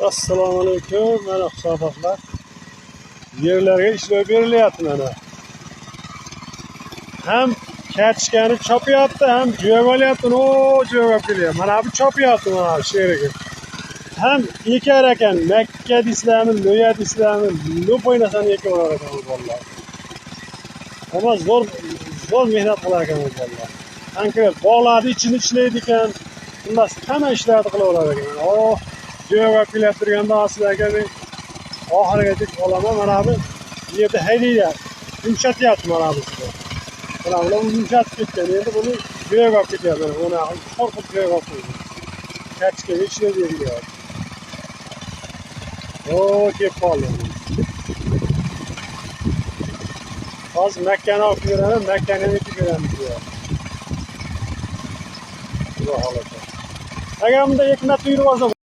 Assalomu alaykum, mana hisobotlar. Yerlarga ishlov berilyapti mana. Ham kartoshkani chopyapti, ham jo'yab olyapti. No, jo'yab kelyapti. Mana bu chopyapti mana sherigi. Ham ekar ekan, makka deysizlarmi, lo'ya deysizlarmi, любой narsani ekaverar ekan bu bolalar. Ammo zo'r zo'r mehnat qilar ekan bu bolalar. Konkret bog'larni ichini ishlaydi ekan. Xullas, hamma ishlarni qilaverar ekan. Oh, jo'yab kelyapti turganda sizlarga men oxirigacha olaman. Mana bu yerda haydayapti. Yumshatyapti mana bu. Mana bular yumshatib ketgan. Endi buni jo'yab olib ketyapti. Mana buni qo'rqib jo'yab olib qo'ydi. Kartoshkaga ishlab berilyapti. O, kelib qoldi. Hozir makkani olib beraman, makkani ham ekib beramiz deyapti. Xudo xohlasa. Agar bunda ekmab yurib olsa